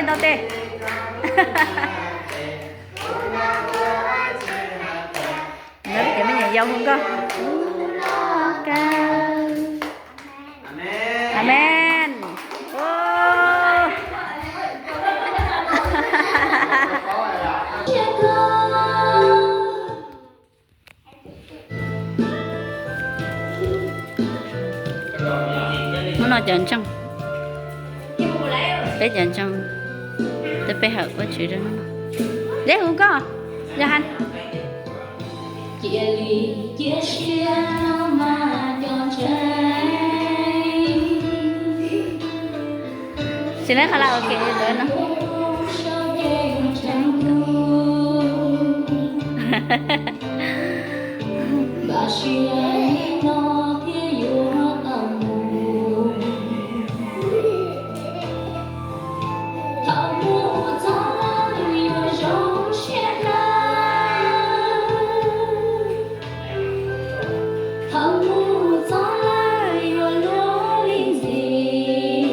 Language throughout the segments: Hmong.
Ntau tes. Cov me nyuam yaus hu nkauj. Amen. Hnub no cov ntseeg, peb cov ntseeg, peb hawm ua tshwv rau hnub no. Deb hu koj, Yauhas. Cia li cia siab no mas cov ntseeg. Tsis lab qhov laj ua ke ntawd no.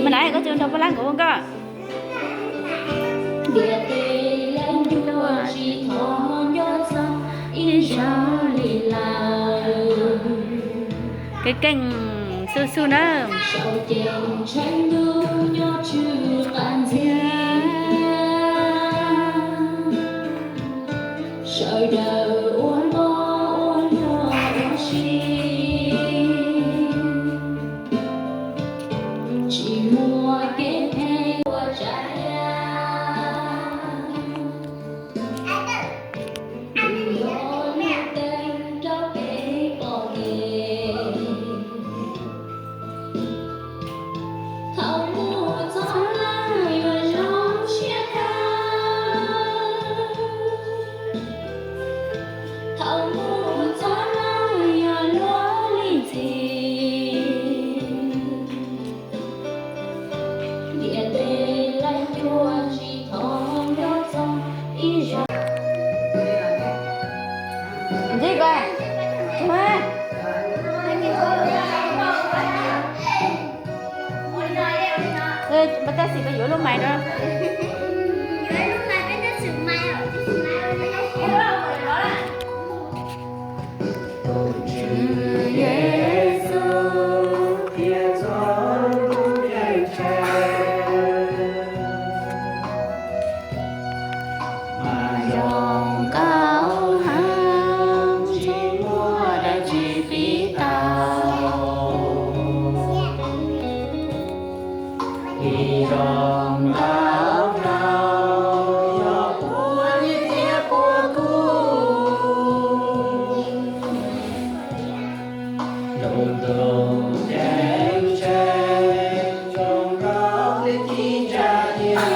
Mas na koj tsis nrog poj lab nkawd ua nkoj. Keej keej xu xu na. Sawv daws ua npoj ua hlua ua si, tsis muaj kev phem ua tsav yam. Rau peb pom kev. Thaum mus txog lawm yuav zoo siab kawg. Thaum mus txog lawm yuav luag lim txim. Ntiaj teb leej cuaj tsis thov nyob txog ib zaug. Ntxiv koj. Tab sis peb yuav lub mais no. Tus Tswv Yexus thiab txhua lub cev tshev mas zoo nkauj heev, tsis muaj dab tsi piv tau. Vim zoo nkauj rau yog puav leej thiab puav kub. Lub ntuj ceeb tsheej zoo nkauj li khib ntsa iab,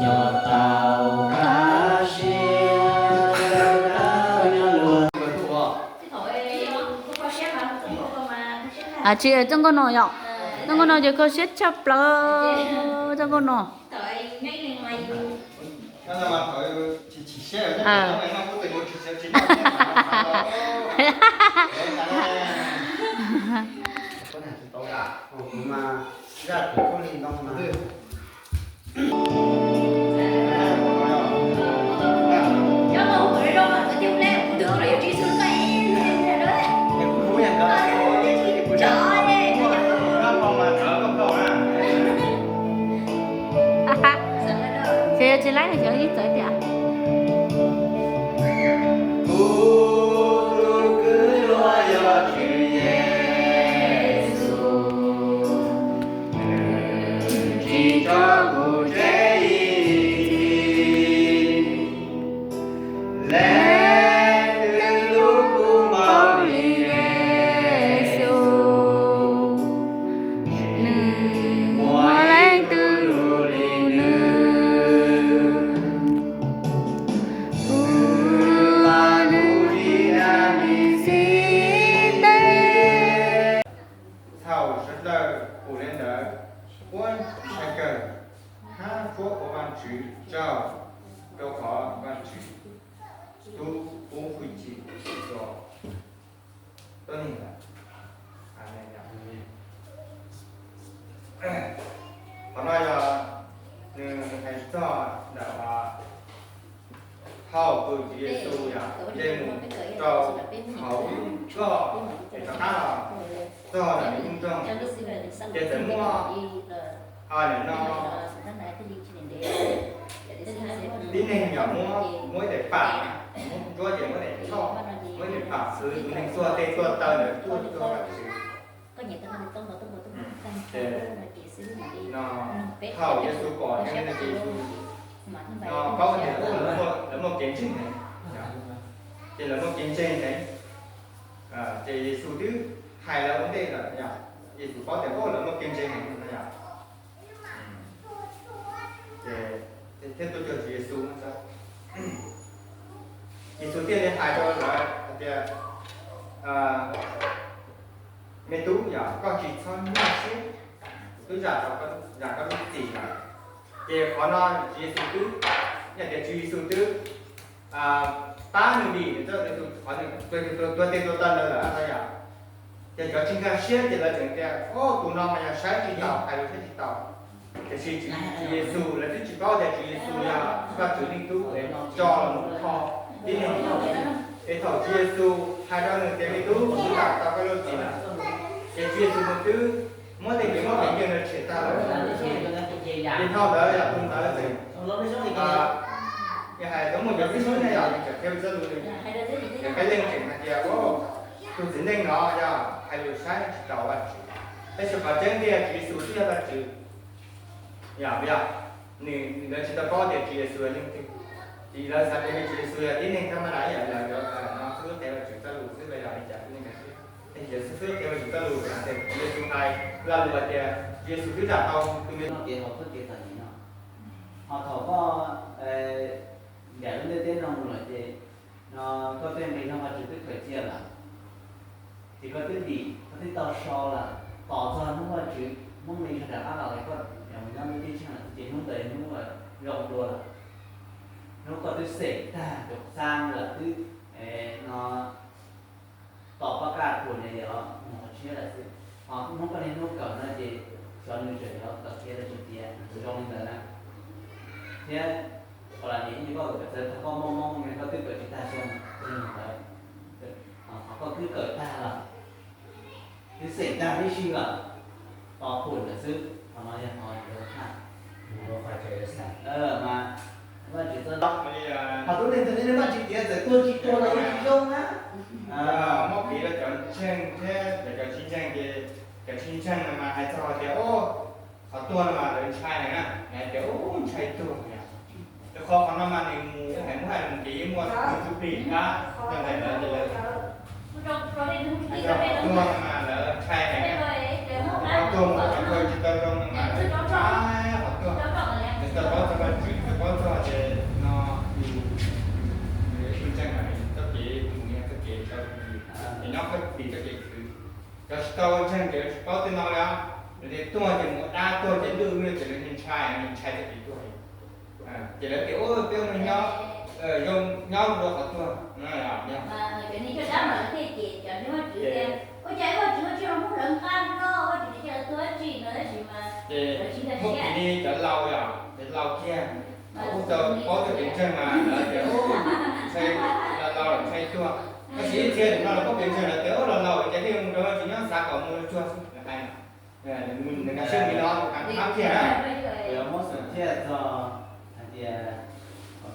nyob tau kaj siab, nyob luag. Tsis txoj nkauj no yom? Txoj nkauj no ces kho siab tshaj plaws, txoj nkauj no. Ces yog tsis laib no xyov ib txawv tiag. Kuv tus kwv hluas yog Tswv Yexus, nws tsis tso kuv tseg ib txhis. Leej twg hlub kuv npaum li Yexus, nws muaj leej twg hlub li nws. Kuv mas kuv tsis dag li xib teb. Thaum sawv daws pum li ntawd, puab ntshai kawg, hab puab ua Vaajtswv tsaug, rau qhov Vaajtswv tus Thaum tus Tswv Yexus yog nce mus rau hauv lub nkoj es rov qab los txog ntawm nws lub nroog, ces txawm muaj nim no tib neeg yog muab, muab ib daim pam, muab nruab ces muab daim choj, muab ib daim pam xwb, tus neeg tuag tej tuag taw ntawd tuaj tuaj Vajtswv. Ces no thaum Yexus pom ces Yexus no paub tias lawv muaj kev ntseeg heev, ces lawv muaj kev ntseeg heev. Ces Yexus twb hais lawv ua ntej lawm yom, Yexus paub tias lawv muaj kev ntseeg heev no yom. Ces thiaj tuaj cuag Tswv Yexus. Yexus thiaj li hais rau lawv hais tias, me tub, yog koj tsis txhob nyuaj siab, kuv twb zam tau, zam koj lub txim lawm. Ces qhov no Tswv Yexus twb, yog tias Tswv Yexus twb pab nws vim nws txawj, qhov nws tuag tej tuag taw ntawd lawm no yom. Ces cov tsis nkag siab ces lawv tseem tias, o, tus no mas yog saib tsis taus, hais lus saib tsis taus. Tiam sis Tswv Yexus lawv twb tsis paub tias Tswv Yexus yog Vajtswv Leej Tub es tso los mus kho tib neeg. Es thaum Tswv Yexus hais rau nws tias, me tub, kuv zam tau koj lub txim lawm, ces Tswv Yexus nws twb muab tej kev mob kev nkeeg no tshem tag lawm. Ces thaum ntawd yog tus ntawd tseem, yog hais tau muaj cov xib hwb ne yom, tseem qhia txoj lus, ces qhib leej tseem hais tias, o, tus txiv neej no yog hais lus saib tsis taus Vajtswv. Tab sis qhov tseeb tiag Tswv Yexus twb yog Vajtswv, yog puas yog? Nws, lawv tsis tau paub tias Tswv Yexus yog leej twg, ces lawv xav tias Tswv Yexus yog tib neeg thaj ma da ib yam li lawv cov no xwb, qhia Vajtswv txoj lus xwb los yog li cas, tib neeg nkag siab. Ces lawv xwb qhia Vajtswv txoj lus, Tswv Yexus hais lo lus hais tias Tswv Yexus twb zam tau tus me tub kev hauv txoj kev txom nyem no. Ho thaum koj ncaim lub ntiaj teb no mus lawm ces no koj tej nqi zog Vajtswv twb khaws cia lawm. Ces koj twb dim, koj twb tau so lawm, tos txog hnub Vajtswv muab nqi zog rov qab los es koj yuav mus nyob lub teb chaws lawm, ces hnub ntawd yog hnub zoo dua lawm. Hnub koj twb xeem tag tus xaa lawm, twb no tos poj kaj puag ntawd yog mus qhov tshiab lawm xwb. Ho hnub koj niaj hnub kawm no ces xyov nws tseem yuav kawm kiag los tsis tiav, zoo li ntawd na. Thiab qhov las nim ib koj kawm txawv tag koj mob mob ne, koj twb kawm tsis tag xyoo, zoo li ntawd. Ho koj twb kawm tag lawm, twb xeem tag tib si lawm, tos puag ntawd xwb, qhov no yog qhov yuav tshaj. Mas Vajtswv txoj, ho tus neeg txawm tias Vajtswv tiav txawm tuag tsis tuag los yeej tsis zoo na. Muab piv rau cov ntseeg thiab cov tsis ntseeg ces cov tsis ntseeg no mas hais txog hais tias, o, qhov tuag no mas lawv ntshai na, hais tias, u, ntshai tuag. Rau qhov qhov no mas nws mus hais muab hais mus ces yeej muaj tus tub plig qab rau ntawm lawv ces lawv hais tias qhov tuag no mas lawv ntshai heev, qhov tuag mus qhov tuag tsis tau zoo no mas lawv ntshai qhov tuag. Nws tau paub txog Vajtswv, tau paub txog tias no yus, yus ib tug ntseeg mas yus txoj kev mus yog txoj kev rau yus, es nyob Vajtswv txoj kev khwv. Cov tsis tau ntseeg ces lawv tsis paub tej no li os. Lawv tias tuag ces mus ua dab, tuag ces lwj lwj ces lawv ntshai, ntshai txoj kev tuag. Ces lawv tias, u, peb ua neeg nyob zoo nyob dua qhov tuag no yog. Ces muab piv li cov laus yom, cov laus kiag, kuj tau paub txoj kev ntseeg mas lawv tias, u, ntshai, laus laus ntshai tuag. Tab sis ib txhia no lawv paub kev ntseeg lawv tias, u, laus laus ces yeej mus rau Vajtswv nyob xav kom mus rau tsuag xwb, lawv hais. Nws nkag siab li no, nkag siab kiag na. Yuav muab xeem thiaj txog hais tias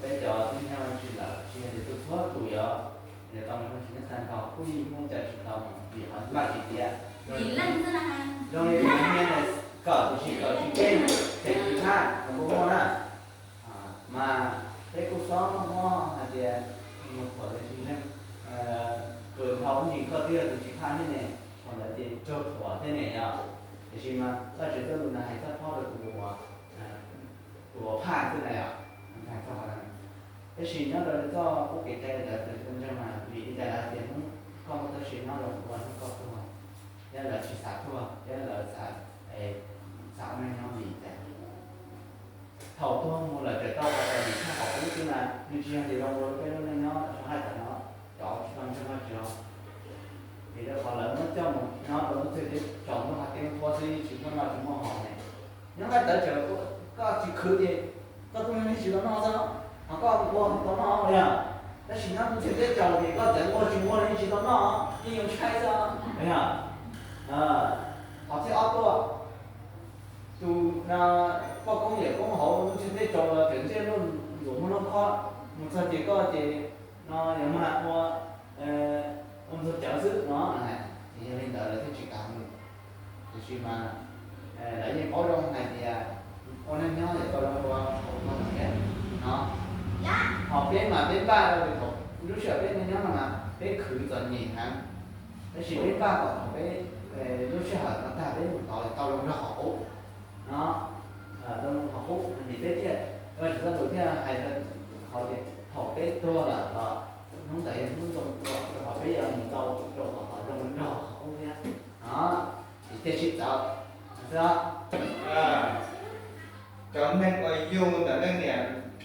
peb cov tib neeg Vajtswv lawm tsis hais tias tuaj txhua tus yuav, yuav tau mus rau tsis neej tag nrho kuj yeej muaj cai tsis tau mus vim qhov Vajtswv tiav. Zoo li tus niag kawm tiam sis kawm tsis keej, tseem tsis phaj los kuj muaj na. Mas peb kuj xob muab hais tias mus thuam tus tsis ntseeg, kws dhau ntsis koj twb yog tus tsis phaj thiab ne, thaum ntawd ces raug thuam thiab ne yom. Tiam sis mas Vajtswv txoj lus ntawd hais txog phob rau tus uas, tus uas phaj xwb na yom, hais txog qhov ntawd. Tab sis nyob rau txoj pub kev cai ntawd tus tsis ntseeg mas vim li cas lawv tias hnub koj muaj txoj sia nyob rau hnub koj tuag, thiab lawv tsis xav tuag thiab lawv xav, xav ua neeg nyob vim cas. Thaum tuag mus lawm tseem tau qhov txom nyem tshaj qhov qub xwb na, nws tsis yog tias zoo dua peb lub neej nyob tso haj tawm no, cov tsis tau ntseeg Vajtswv os. Vim rau qhov lawv muab coj mus nyob rau lub txwg teb tsaus ntuj qhov teb nqhuab xwb, tsis muaj noj tsis muaj haus ne. Nyob haj tawm tseem koj tsis khwv ces koj tuaj noj tsis tau noj xwb, ho koj ua tau noj li. Tab sis nyob ntiaj teb tsaus ces koj txawm muaj tsis muaj los yeej tsis tau noj, yeej yuav tshaib xwb. Qhov thib ob tuaj, tus poj koob yawm koob hauv ntiaj teb tsaus los tseem ntsej luaj ntxuav muag luaj khob, mus txog ces koj ces no yog mag ua, ua ntxuag cawv xwb no. Ces yog li ntawd lawv thiaj tsis kam mus. Tiam sis mas lawv yeej paub zoo hais tias ua neej nyob yog tau zoo dua hauv koj thiab no. Ho peb mas peb npaj rau thaum lub sij hawm peb neej nyob no mas peb khwv txom nyem heev, tab sis peb npaj kom thaum peb lub sij hawm no tag peb mus tod tau zoo nraug qhov qub no. Tau zoo qhov qub no ces peb thiaj, Vajtswv txoj lus thiaj hais rau qhov tias thaum peb tuag lawm los hnub ntawd yog hnub zoo dua rau qhov peb yuav mus tau rau qhov zoo nraug qhov qub thiab no. Ces thiaj sib txawv xwb. Cov neeg uas yug ntawm leej niam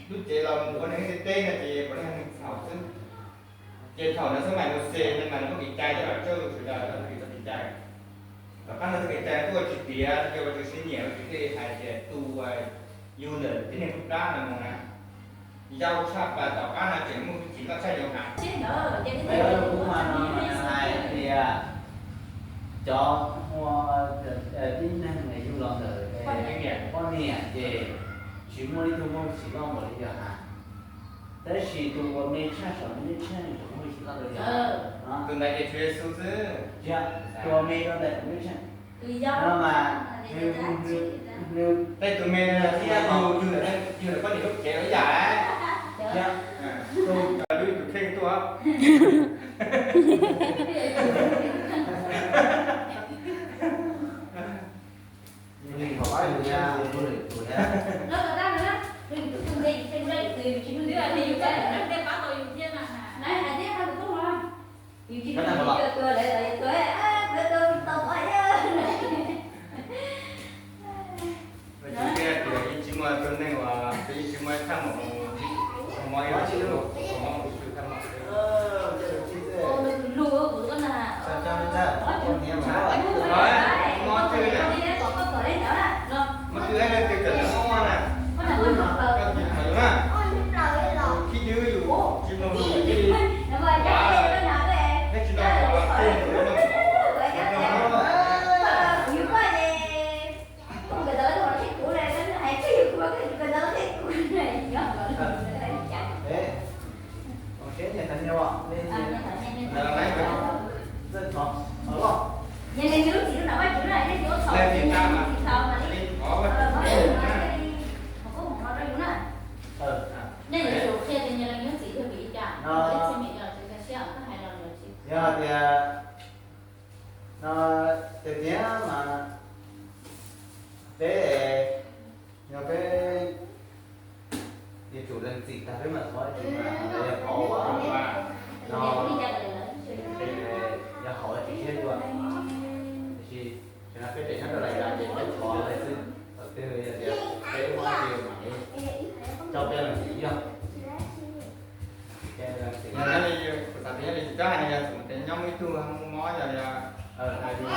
lub cev los mus ua neeg ntiaj teb no ces puav leej yog neeg txhaum xwb. Ces thaum ntawd xwb mas Mauxes ntawd mas nws muaj kev cai coj los txhawb sawv daws los txhawb kev cai. Tom qab ntawd txoj kev cai tuaj tsis tiav, ces Vajtswv siab nyiam Vajtswv thiaj li hais tias tus uas yug ntawm tib neeg lub plab no mus na, yau tshaj plaws tom qab no tseem muaj hwj chim loj tshaj yau heev. Kuv mas no hais tias cov ua tib neeg yug los ntawm poj niam ces tsis muaj ib tug muaj hwj chim loj npaum li yau heev. Tab sis tus uas me tshaj saum nws me tshaj nws tseem muaj hwj chim loj dua yau. Tus ntawd ces Tswv Yexus xwb. Tsis yog, tus uas me rau ntawm nws me tshaj no mas nws, nws, tej tus me no thiab tus yug ntawm, yug ntawm poj niam lub cev los ib yam. Tus lub tus kheej tuaj. Vajtswv tias yeej tsis muaj tus neeg uas yeej tsis muaj thaj maum, mus, mus mov ib mus, mus mov mus ib tug thaj maum. Mov twg na, mov twg na, twg tawm tawm mov na, koj tsis txhawj na, khib dwb yus tsis mloog lus li, neb tsis tau mov los twg mus noj mov. Yog hais tias no, tiag tiag mas peb, yog peb yuav tsum lees txim tag peb mam thov Vajtswv mas yog qhov uas no yog haum Vajtswv siab dua. Tiam sis tam sim no peb tseem nyob rau lais yas ces peb thov lawm xwb, thaum twg yog tias peb muaj dab tsi mam li coj peb lees txim yog. Yog li, kuv xav tias yog li cov hais no yog txawm tias nyob muaj ib tug muaj mob yog li, hais tias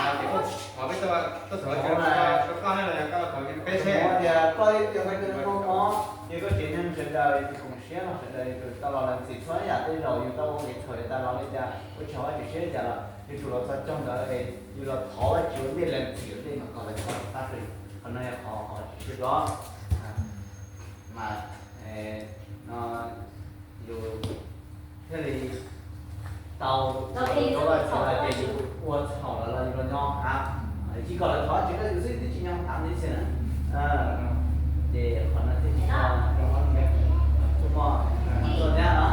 thov peb tuaj, tuaj thov Vajtswv rau koj ne los yog koj thov peb seb tias koj yog koj muaj mob ces koj tsev neeg sawv daws yus tus koom siab los sawv daws yus tau los lees txim txhua yam tej zaum yus tau ua kev txhaum tas los li cas, ua tsis haum Vajtswv siab li cas los yus tsum los txog caug ntawd es yus los thov Vajtswv ua ntej lees txim ua ntej mas kom lawv thov tsis tau rau yus. Qhov no yog qhov, qhov Vajtswv siab dua. Mas no yus thiaj li tau, tau ua txhaum lawm ces yus ua txhaum lawm los yus los nyo hav, tsis kom lawv thov tsis rau yus xwb twb tsis nyo hav li xwb na. Ces qhov no thiaj tsis tau rau ob niam tub moj tuaj nyab no.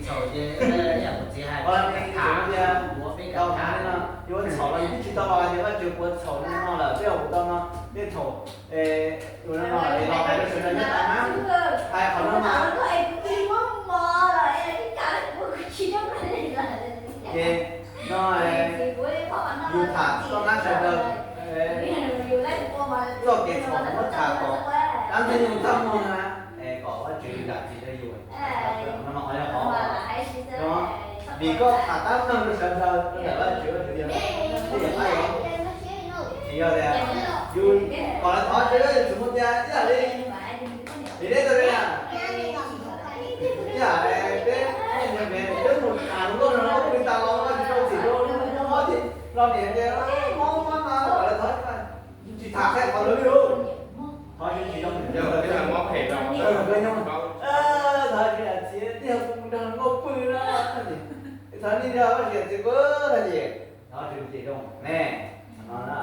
Txhaum ces ib yam kuv txiv hais, tau hav li no, yus ua txhaum los yus twb tsis tau los tias Vajtswv kuv ua txhaum no lawm, tej zaum kuv tau no, tej thaum yus no los hais rau sawv daws nyob tas na, hais qhov no mas. Ces no yus tham toj nab sawv daws txoj kev txhaum muab tham kom dab ntxwg nyoog txaj muag na, kom Vajtswv zam txim rau yus. No mas qhov yog qhov, vim koj tham tab meeg rau sawv daws rau ntawm Vajtswv, Vajtswv yog, yog tias yus kom lawv thov Vajtswv yus tsum mus tias ib yam li Koj nyob, thov Vajtswv zam txim, twb yog kuv mus nrog nkauj pw no. Thov nej nrog Vajtswv zam txim kuv no ces, thov Vajtswv ces zoo ne. No na,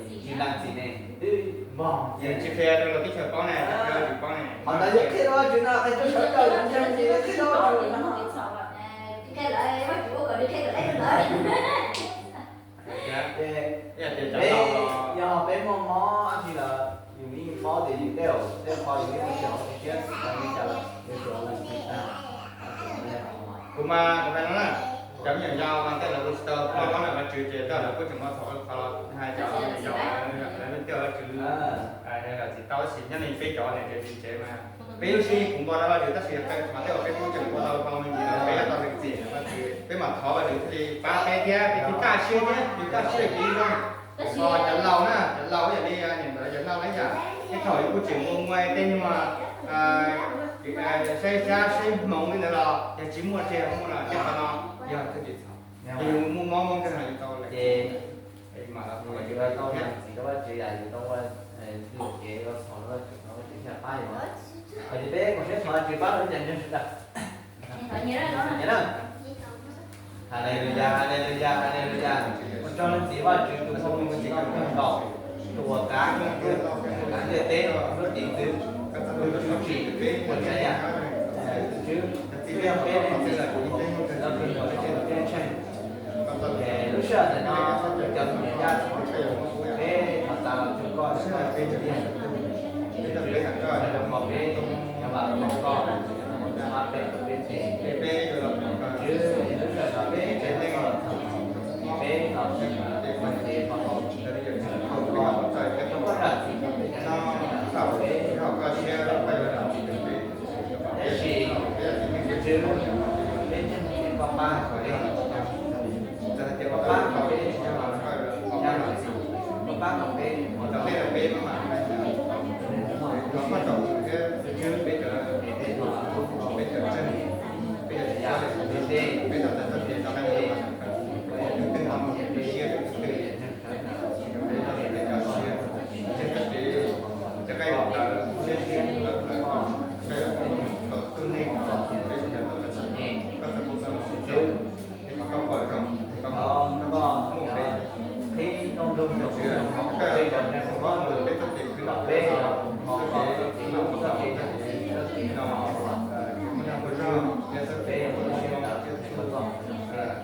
tsis zam txim ne, twb npog. Yog tsis qhia rau lawv teb chaws paub ne, qhia rau Vajtswv paub ne. Qhov ntawd yog qhia rau Vajtswv no, qhia rau sawv daws ntseeg ces yog qhia rau Vajtswv no. Yog peb muaj mob dab tsi los yus yeej paub tias yus tej zaum tej qhov yus yeej tsis hauv siab, tsis tau li cas los yus tsuas lees txim tag. Kuv mas kuv hais no na, cov me nyuam yaus mas tej lawv ua tsis tau, loj loj ntawm Vajtswv ces tej lawv kuj tseem muaj txhaum qhov los hais cov me nyuam yaus lawv twb Vajtswv zam txim tau, tab sis nyob li peb cov niam tsev txiv tsev mas peb lub siab kuv npau rau Vajtswv, tab sis qhov tej uas peb kuj tseem ua tau dhau me ntsis los peb yuav tau lees txim, peb mam thov Vajtswv thiaj li pab peb thiab peb thiaj kaj siab thiab peb kaj siab peb zoo. Ho cov laus na, cov laus yog li niam ntawd cov laus na yom, tej thaum yus kuj tseem muaj muaj tej nyuag saib xyab saib hmoov li ntawd los yog tsis muaj tsis muaj los tej qhov no yog txoj kev txhaum. Yus muaj mob muaj nkeeg los yus tau lees txim. Yus tau lees txim rau Vajtswv, yus tau ua lwm cev ua txhaum rau Vajtswv, Vajtswv thiaj pab yus. Ces peb koom siab thov Vajtswv pab rau cov ntseeg sawv daws. Haleluya, haleluya, haleluya. Ua tsaug leej txiv Vajtswv tus muaj nqis txoj koob hmoov, tus uas kav ntiaj teb, lub cev txwv, tus tshwj chim, tus tsav yam. Tus Tswv, twb yog peb leej txiv lawm, lawv kawg nkaus txoj kev ntseeg. Lub sij hawm ntawm no cov me nyuam yaus, peb thov txav los cuag koj, koj peb tus tiag. Tus Tswv, sawv daws pom peb, cov vam pom koj, pab peb, peb tes, Tswv, lub sij hawm no peb tsev neeg los txog, peb los txog, peb pom koj, rau koj zam txim rau peb cov neeg, peb koj siab rau peb zam txim rau peb. Tab sis Tswv, peb ntseeg tias koj pab kom peb, koj pab kom peb, koj pab kom peb, peb, peb, peb, peb,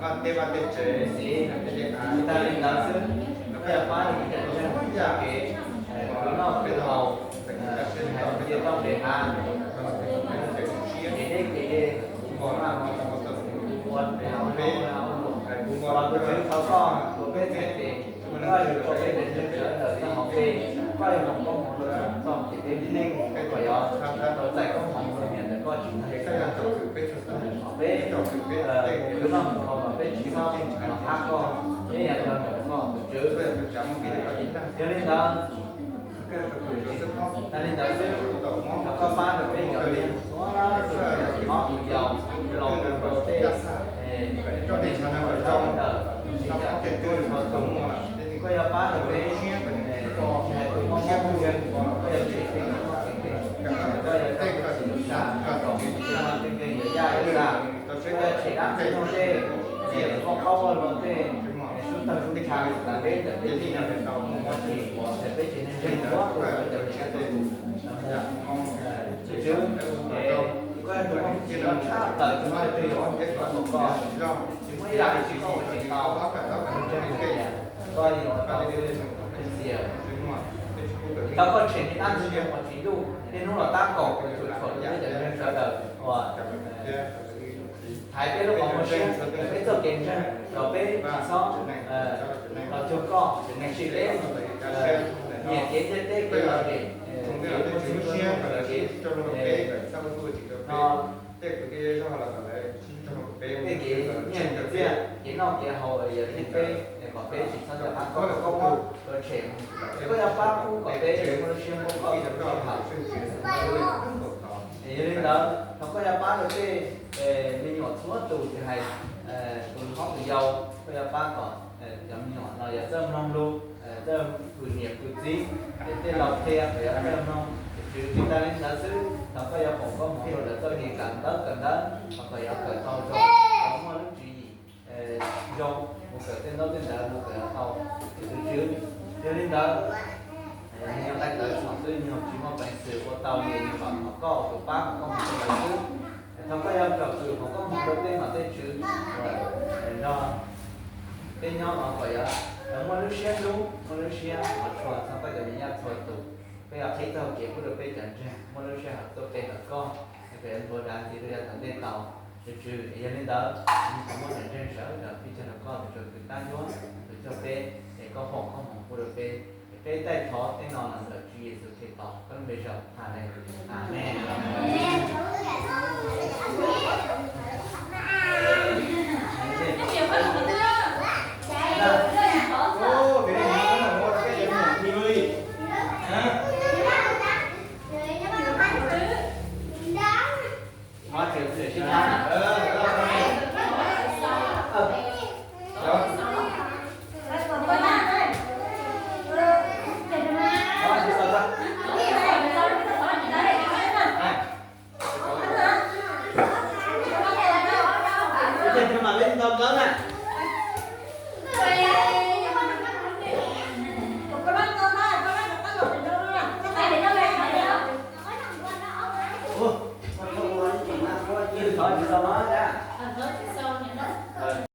Vaj tej vaj tej tsev, tag li ntawd xwb, koj yuav pab rau peb cov ntseeg txoj kev khwv noj khwv haus, tsis hais cia toj npe hav, kev deb kev dej, ua tus Tswv thov koj ua peb txhais tes, koj yuav rau peb cov ntseeg sawv daws txoj hauv peb, koj yuav foom koob hmoov rau txoj kev deb neeg, peb kom yuav tau txais koob hmoov rau niam ntawm koj tsis tag. Peb, khwv noj khwv haus kom peb tsis txhob los thab koj, peb yuav rau ntawm koj tus Tswv. Yog li ntawd, tas li ntawd xwb, thov koj pab rau peb cov niam, tus hlob tus yau, laus tus hluas, tej, tej tsoom neeg sawv daws, tsis cov tub tus, koj yuav pab rau peb, tsis hais tus mob mob nkeeg, koj yuav tshem peb txoj kev nkeeg, koj yuav rau peb txoj kev nkeeg kom txoj kev nkeeg yuav yaj yuav tag. Koj yuav tshem dab tsi no tej, tej uas qaub ua luam tej, sub tawg sub ntsha los peb ntawm peb tib neeg, tab sis peb tsev neeg ntseeg Vajtswv, peb cov niam txiv tub, tus Tswv, koj yog tus muaj tshaj plaws, tus muaj twg yuav ua ntej kom koj, tsis muaj ib yam dab tsi koj ua tsis tau. Koj ntseeg tias koj yuav tau peb ntxias, tau koj tshem tej dab ntxwg nyoog uas tsis ncaj, niaj hnub los tab kaum tshuam tshuam rau peb cov ntseeg sawv daws uas thaiv peb lub qhov muag siab, peb txoj kev ntseeg, kom peb tsis txhob los cuag koj, tiam sis peb nyiam kev ntiaj teb kev lom zem, kev muaj txiag ntsig kev no, tej kev nyiaj txiag, kev noj kev haus yog tej peb, kom peb tsis txhob nco qab koj, kom koj pab, kom tshem, koj yuav pab pub kom peb muaj lub siab npuab koj tus sij hawm. Yog li ntawd, thov koj yuav pab rau tej me nyuam txhua tus, tsis hais tus hlob tus yau, koj yuav pab kom cov me nyuam no yog txawj mloog lus, txawj hwm niam hwm txiv, tej laus qhia kom yog txawj mloog, Vajtswv tsis Yog li ntawd xwb, thov koj yuav foom koob hmoov rau lawv txoj kev kawm ntaub kawm ntawv, kom kawm yuav kawm tau zoo, kom muaj lub tswv yim zoo, mus kawm tej ntaub tej ntawv no kawm yuav tau tus tswv. Yog li ntawd, nws yog nqaij tawv txhaum xwb, nws tsis muaj peev xwm ua tau li, nws vam khom koj tus pab foom koob hmoov rau lawv xwb. Thov koj yuav coj kwm foom koob hmoov rau peb mas tej tswv uas nrog peb nyob no kom yuav muaj lub siab hlub, muaj lub siab hlub tshua txog koj cov me nyuam txhua tus. Koj yuav qhib txoj kev pub rau peb cov ntseeg muaj lub sij hawm tuaj pe hlawv koj, es koj yuav ntuas dav ntxiv rau yav tom ntej tau. Tus tswv, yog li ntawd, nws tau muaj cov ntseeg sawv daws pib cog rau koj tus tswv kwv tab ncuab tus cog peb, es koj foom koob hmoov pub rau peb, es peb taij thov tej no los ntawm Tswv Yexus Khetos koj lub npe zaum. Haleluya. Amees.